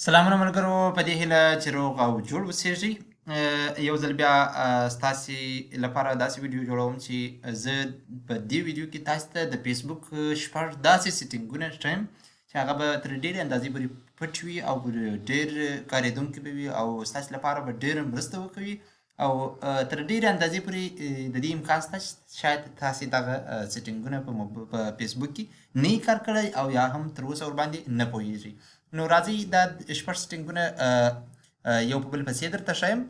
سلامونه ملګرو، په دې هیله چې روغ او جوړ اوسېږئ. یو ځل بیا ستاسې لپاره داسې ویډیو جوړوم چې زه په دې ویډیو کې تاسې ته د فیسبوک شپږ داسې setting ونه ښیم چې هغه به تر ډېرې اندازې پورې پټ وي او ډېر کارېدونکي به وي او ستاسې لپاره به ډېره مرسته وکوي، او تر ډېرې اندازې پورې د دې امکان شته شاید تاسې دغه setting ونه په فیسبوک کې نه یې کار کړی او یا هم تر اوسه ورباندې نه پوهېږئ. نو راځئ دا شپږ setting ونه یو په بل پسې درته ښیم.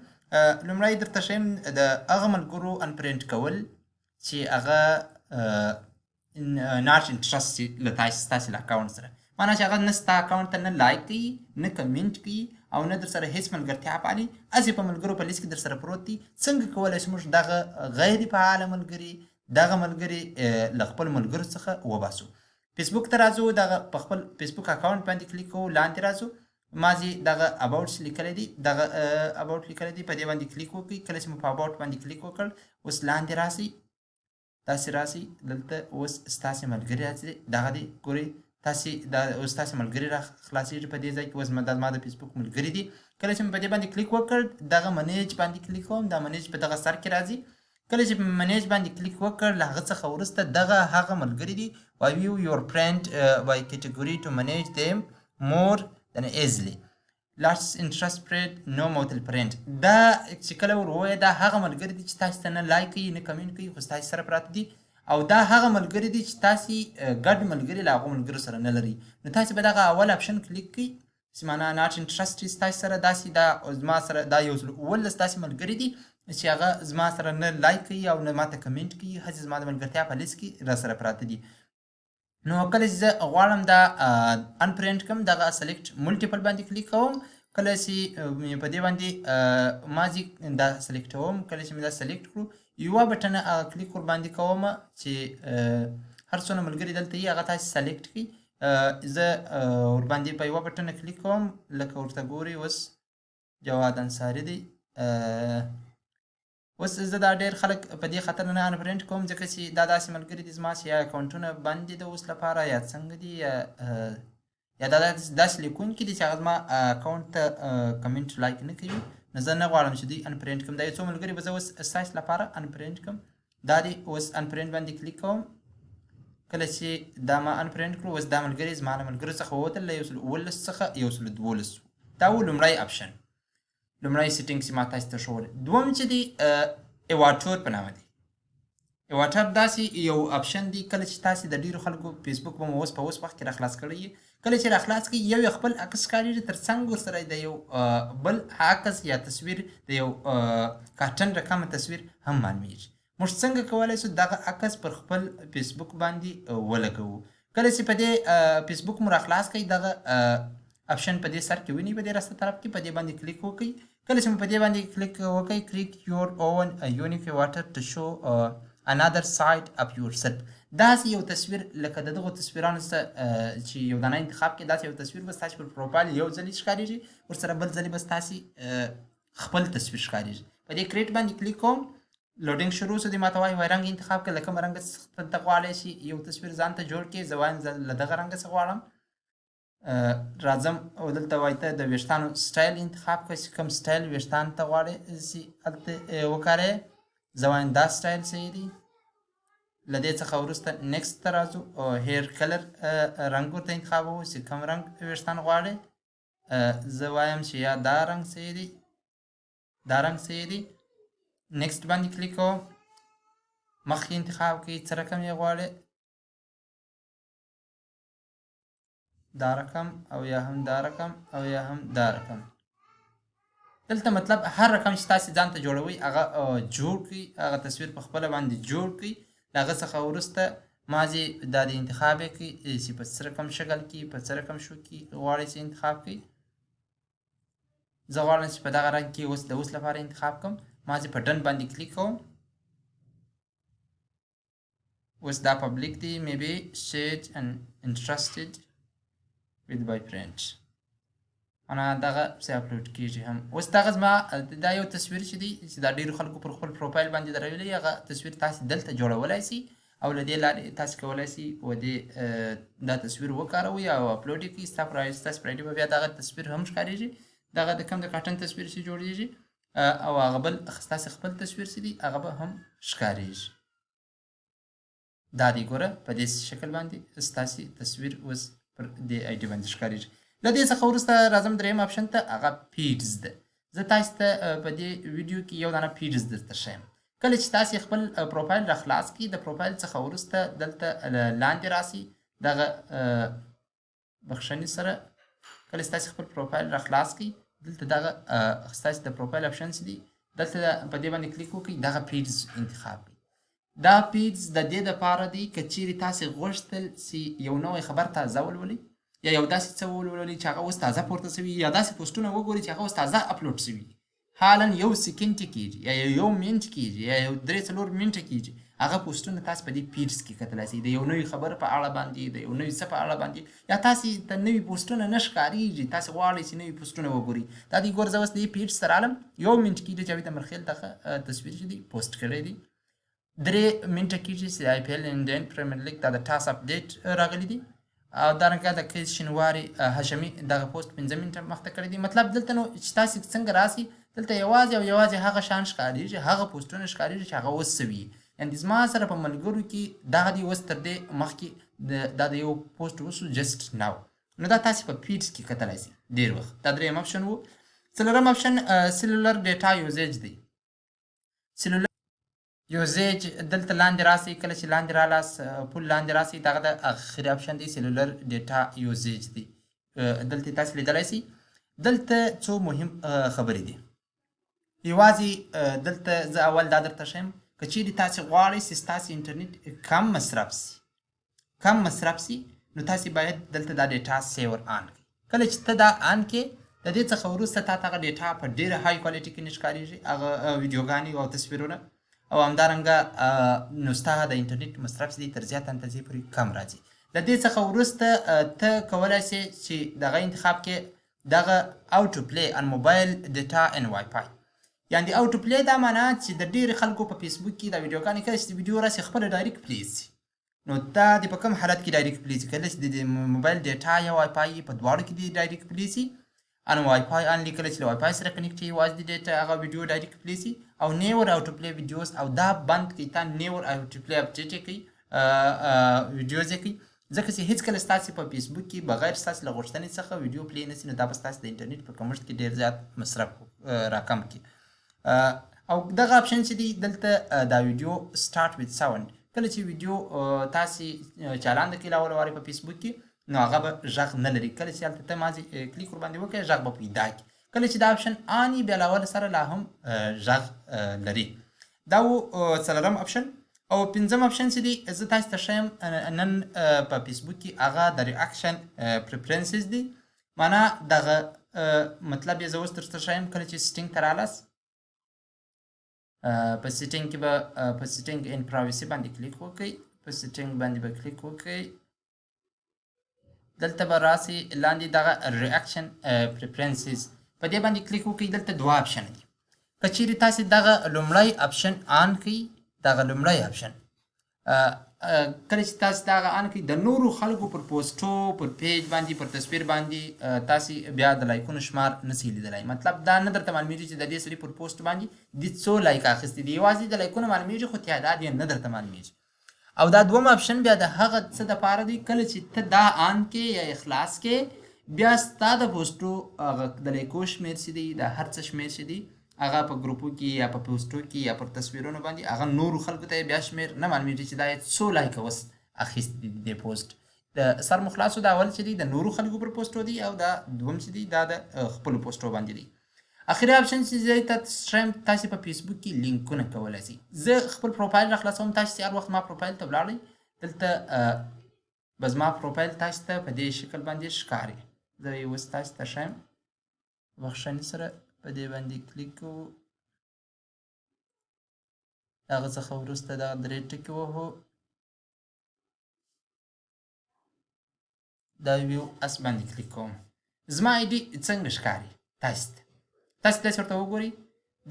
لومړی درته ښیم د هغه ملګرو unfriend کول چې هغه not interest له تاسې، ستاسې له account سره، معنا چې هغه نه ستا account ته نه like کوي، نه کمنټ کوي او نه در سره هیڅ ملګرتیا پالي، هسې په ملګرو په لیست کې در سره پروت دي. څنګه کولی شو موږ دغه غیر فعاله ملګري، دغه ملګري له خپل ملګرو څخه وباسو؟ فیسبوک ته راځو، دغه په خپل فیسبوک account باندې کلیک کوو، لاندې راځو، مازې دغه about لیکلی دی، دغه about لیکلی دی، په دې باندې کلیک وکړئ. کله چې مو په about باندې کلیک وکړ، اوس لاندې راسئ، داسې راسئ، دلته اوس ستاسې ملګري راځي، دغه دی ګورئ تاسې دا اوس ستاسې ملګري را خلاصېږي په دې ځای کې. اوس دا زما د فیسبوک ملګري دي. کله چې مې په دې باندې کلیک وکړ، دغه manage باندې کلیک کوم، دا manage په دغه سر کې راځي. کله چې په manage باندې کلیک وکړ، له هغه څخه وروسته دغه هغه ملګري دي. View your friend by category to manage them more than easily، last interest period، no multiple friend. دا چې کله ور ووایه، دا هغه ملګري دي چې تاسې ته نه like کوي، نه کمنټ کوي، خو ستاسې سره پراته دي، او دا هغه ملګري دي چې تاسې ګډ ملګري له هغو ملګرو سره نه لرئ. نو تاسې به دغه اول option کلیک کړئ چې معنا not interest ستاسې سره. داسې دا زما سره دا 117 داسې ملګري دي چې هغه زما سره نه like کوي او نه ماته کمنټ کوي، هسې زما د ملګرتیا په لیست کې را سره پراته دي. نو کله چې زه غواړم دا unfriend کړم، دغه select multiple باندې کلیک کوم. کله چې مې په دې باندې مازې دا select کوم، کله چې مې دا select کړو، یوه بټنه هغه کلیک ور باندې کوم چې هر څونه ملګري دلته یي هغه تاسې select کړئ. زه ورباندې په یوه بټنه کلیک کوم، لکه ورته ګورئ اوس جواد انصاري دی. اوس زه دا ډېر خلک په دې خاطر نه unfriend کوم ځکه چې دا داسې ملګري دي زما چې یا اکاونټونه بند دي د اوس لپاره یا څنګه دي، یا دا داسې لیکونکي دي چې هغه زما اکاونټ ته کمنټ like نه کوي. نو زه نه غواړم چې دوی unfriend کړم. دا یو څو ملګري به زه اوس ستاسې لپاره unfriend کړم. دا دی اوس unfriend باندې کلیک کوم. کله چې دا ما unfriend کړو، اوس دا ملګري زما له ملګرو څخه ووتل، له 117 څخه 112. دا و لومړی option، لومړی setting چې ما تاسو ته ښوولی. دوم چې دی avatar په نامه دی. avatar داسې یو option دی کله چې تاسې د ډېرو خلکو فیسبوک به مو اوس په اوس وخت کې راخلاص کړی، کله چې راخلاص کړئ یو یې خپل عکس ښکارېږي، تر څنګ ورسره د یو بل عکس یا تصویر، د یو کارټن رقمه تصویر هم معلومیږي. موږ څنګه کولی شو دغه عکس پر خپل فیسبوک باندې ولګوو؟ کله چې په دې فیسبوک مو راخلاص کړئ، دغه option په دې سر کې وینئ، په دې راسته طرف کې، په دې باندې کلیک وکړئ. کله چې مو په دې باندې کلیک وکړئ، create your own unique avatar to show another side of yourself. داسې یو تصویر لکه د دغو تصویرانو څخه چې یو دانه انتخاب کړئ، داسې یو تصویر به ستاسې پر پروفایل یو ځلې ښکارېږي، ورسره بل ځلې به ستاسې خپل تصویر ښکارېږي. په دې create باندې کلیک کوم، loading شروع شو. دی ماته وایي وای رنګ انتخاب کړه، له کوم رنګ څخه ته غواړې چې یو تصویر ځان ته جوړ کړې. زه وایم زه له دغه رنګ څخه غواړم. راځم او دلته وایي ته د ویښتانو سټایل انتخاب کړه چې کوم سټایل ویښتان ته غواړې چې هلته وکارې. زه وایم دا سټایل صحیح دی. له دې څخه وروسته next ته راځو او hair color رنګ ورته انتخابوو چې کوم رنګ ویښتان غواړې. زه وایم چې یا دا رنګ صحیح دی، دا رنګ صحیح دی. next باندې کلیک کوم، مخ یې انتخاب کړئ څه رقم یې غواړې، دا رقم او یا هم دا رقم او یا هم دا رقم. دلته مطلب هر رقم چې تاسې ځان ته جوړوئ هغه جوړ کړئ، هغه تصویر په خپله باندې جوړ کړئ. له هغه څخه وروسته مازې دا د انتخاب یې کړئ چې په څه رقم شکل کې، په څه رقم شو کې غواړئ چې انتخاب کړئ. زه غواړم چې په دغه رنګ کې اوس د اوس لپاره انتخاب کړم. مازې په done باندې کلیک کوم. اوس دا public دی، maybe shared and interested with by friend، انا دغه څه اپلوډ کیږي هم. اوس دغه زما دا یو تصویر چې دی چې دا ډېرو خلکو پر خپل پروفایل باندې درولی، هغه تصویر تاسې دلته جوړولی شئ. او له دې لارې تاسو کولای شئ و دې دا تصویر وکاروئ او اپلوډ یې کړئ. ستاسو پر ID به بیا دغه تصویر هم ښکارېږي، دغه د کوم د کاټن تصویر چې جوړېږي او هغه بل ستاسو خپل تصویر چې دی هغه به هم ښکارېږي. دا دی ګوره په دې شکل باندې ستاسو تصویر اوس پر دې ID باندې ښکارېږي. له دې څخه وروسته راځم درېیم option ته، هغه feeds ده. زه تاسو ته په دې ویډیو کې یو دانه feeds درته ښیم. کله چې تاسو خپل پروفایل را خلاص کړئ، د پروفایل څخه وروسته دلته لاندې راسي دغه بخښنې سره، کله چې تاسو خپل پروفایل را خلاص کړئ دلته دغه ستاسو د پروفایل option چې دي دلته په دې باندې کلیک وکړئ، دغه feeds انتخاب کړئ. دا feeds د دې دپاره دی که چیرې تاسې غوښتل چې یو نوی خبر تازه ولولئ یا یو داسې څه ولولئ چې هغه اوس تازه پورته شوي، یا داسې پوسټونه وګورئ چې هغه اوس تازه اپلوډ شوي، حالا یو سیکنډ کېږي یا یو منټ کېږي یا یو 3-4 منټه کېږي، هغه پوسټونه تاسو په دې feeds کې کتلی شئ، د یو نوي خبر په اړه باندې، د یو نوي څه په اړه باندې، یا تاسې ته نوي پوسټونه نه ښکارېږي، تاسې غواړئ چې نوي پوسټونه وګورئ. دا دی ګوره زه اوس دې feeds ته رالم، یو منټ کېږي جاوید امرخېل دغه تصویر چې دی پوسټ کړی دی، 3 منټه کېږي چې د IPL Indian Premier League دا د toss update راغلی دی، او دارنګه د کیس شینواري هاشمي دغه پوسټ 5 منټه مخته کړی دی. مطلب دلته نو چې تاسې څنګه راسي دلته یوازې او یوازې هغه شان ښکارېږي، هغه پوسټونه ښکارېږي چې هغه اوس سوي. یعنې زما سره په ملګرو کې دغه دی اوس تر دې مخکې دا د یو پوسټ وسو just now، نو دا تاسې په feeds کې کتلی شئ ډېر وخت. دا درېیم option و. څلورم option cellular data usage دی. cellular usage دلته لاندې راسي، کله چې لاندې رالاس پول لاندې راسي دغه د اخري option دی، cellular data usage دی. دلته تاسې لیدلی شئ. دلته څو مهم خبرې دي. یوازې دلته زه اول دا درته ښیم که چیرې تاسې غواړئ چې ستاسې انټرنیټ کم مصرف سي، نو تاسې باید دلته دا data saver on کړئ. کله چې ته دا on کړې د دې څخه وروسته تا ته هغه data په ډېره high quality کې نه ښکارېږي، هغه ویډیوګانې او تصویرونه، او همدارنګه نو ستا د انټرنیټ مصرف چې دی تر زیات اندازې پورې کم راځي. له دې څخه وروسته ته کولی شې چې دغه انتخاب کې دغه auto play on mobile data and WiFi، یعنې auto play دا معنا چې د ډېرو خلکو په فیسبوک کې دا ویډیوګانې کله چې ویډیو راسي خپله direct play سي، نو دا د په کوم حالت کې direct play سي؟ کله چې د mobile data یا وای فای په دواړو کې دی direct play سي، on WiFi only کله چې له وای فای سره connect یې یوازې د data هغه ویډیو direct play سي، او never auto play videos، او دا بند کړئ، تا never auto play update یې کوي videos یې کوي، ځکه چې هېڅکله ستاسې په فیسبوک کې بغیر ستاسې له غوښتنې څخه ویډیو play نه سي، نو دا به ستاسې د انټرنیټ په کمښت کې ډېر زیات مصرف راکم کړي. او دغه option چې دی دلته دا video start with sound، کله چې ویډیو تاسې چالان کړئ له اوله وارې په فیسبوک کې، نو هغه به غږ نه لري، کله چې هلته ته مازې کلیک ورباندې وکړې غږ به پیدا کړي. کله چې دا option on وي بیا له اوله سره لا هم غږ لري. دا و څلورم option. او پنځم option چې دی زه تاسو ته ښیم نن په فیسبوک کې، هغه د reaction preferences دی. معنا دغه مطلب یې زه اوس درته ښیم. کله چې setting ته رالاست، په setting کې به په setting and privacy باندې کلیک وکړئ، په setting باندې به کلیک وکړئ، دلته به راسي لاندې دغه reaction preferences، په دې باندې کلیک وکړئ. دلته دوه option دي. که چیرې تاسې دغه لومړی option on کړئ، دغه لومړی option کله چې تاسې دغه on کړئ د نورو خلکو پر پوسټو، پر page باندې، پر تصویر باندې تاسې بیا د لایکونو شمار نسئ لیدلی. مطلب دا نه درته معلومیږي چې د دې سړي پر پوسټ باندې دې څو like اخیستي دي، یوازې د لایکونو معلومیږي خو تعداد یې نه درته معلومیږي. او دا دوم option بیا د هغه څه دپاره دی کله چې ته دا on کې یا خلاص کې، بیا ستا د پوسټو هغه د لایکو شمېر چې دی، د هر څه شمېر چې دی، هغه په ګروپو کې یا په پوسټو کې یا پر تصویرونو باندې هغه نورو خلکو ته بیا شمېر نه معلومیږي چې دا یې څو like اوس اخیستي دي دې پوسټ. د سر مو خلاصو. دا اول چې دی د نورو خلکو پر پوسټو دی، او دا دوم چې دی دا د خپلو پوسټو باندې دی. اخري option چې زه ته ښیم تاسې په فیسبوک کې لینکونه کولی شئ. زه خپل پروفایل را خلاصوم، تاسې چې هر وخت ما پروفایل ته ولاړئ دلته به زما پروفایل تاسې ته په دې شکل باندې ښکاري. زه یې اوس تاسې ته ښیم، بخښنې سره په دې باندې کلیک کوو، هغه څخه وروسته دغه درې ټکي وهو، دا view as باندې کلیک کوم. زما ID څنګه ښکاري تاسې ته؟ تاسې داسې ورته وګورئ.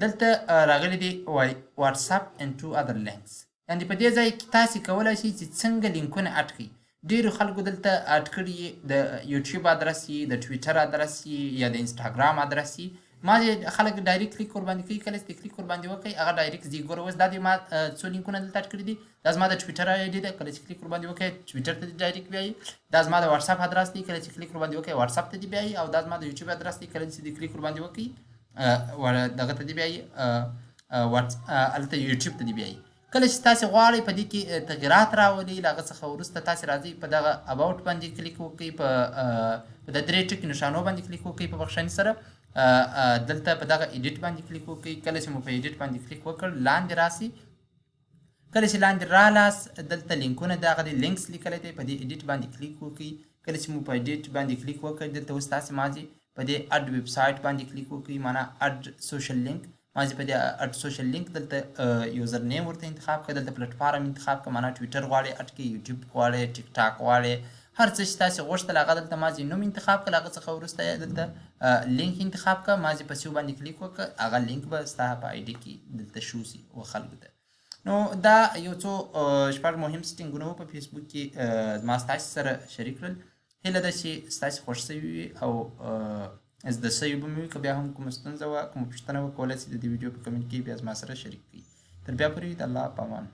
دلته راغلي دي وای WhatsApp and two other links. یعنې په دې ځای کې تاسې کولای شئ چې څنګه لینکونه add کړئ. ډیرو خلکو دلته add کړي د یوټیوب ادرس یي، د ټویټر ادرس یي، یا د انسټاګرام ادرس یي. ما خلک direct کلیک ورباندې کوي. کله چې کلیک ورباندې وکړي هغه direct ځي. ګوره اوس دا دی ما څو لینکونه دلته add کړي دي. دا زما د ټویټر ID ده، کله چې کلیک ورباندې وکړي ټویټر ته دې direct بیایي. دا زما د واتساپ ادرس دی، کله چې کلیک ورباندې وکړي واتساپ ته دې بیایي. او دا زما د یوټیوب ادرس دی، کله چې دې کلیک ورباندې وکړي دغه ته دې بیایي، هلته یوټیوب ته دې بیایي. کله چې تاسې غواړئ په دې کې تغیرات راولئ، له هغه څخه وروسته تاسې راځئ په دغه about باندې کلیک وکړئ، په د درې ټکي نشانو باندې کلیک وکړئ په بخښنې سره. دلته په دغه edit باندې کلیک وکړئ. کله چې مو په edit باندې کلیک وکړ لاندې راسي. کله چې لاندې رالاست دلته لینکونه دغه دی links لیکلی دی، په دې edit باندې کلیک وکړئ. کله چې مو په edit باندې کلیک وکړ دلته اوس تاسې مازې په دې add website باندې کلیک وکړئ، معنا add social link. مازې په دې add social link دلته username ورته انتخاب کړئ، دلته پلیټفارم انتخاب کړئ، معنا ټویټر غواړئ add کړئ، یوټیوب غواړئ، ټیک ټاک غواړئ، هر څه چې تاسې غوښتل هغه دلته مازې نوم انتخاب کړئ. هغه څخه وروسته یې دلته لینک انتخاب کړه، مازې په save باندې کلیک وکړه، هغه لینک به ستا په ID کې دلته شو سي و خلکو ته. نو دا یو څو شپږ مهم setting ونه وو په فیسبوک کې زما ستاسې سره شریک کړل. هیله ده چې ستاسې خوښ سوي وي او زده سوي به مې وي. که بیا هم کومه ستونزه وه، کومه پوښتنه وه، کولی شئ د دې ویډیو په comment کې بیا زما سره شریک کړئ. تر بیا پورې د الله په امان.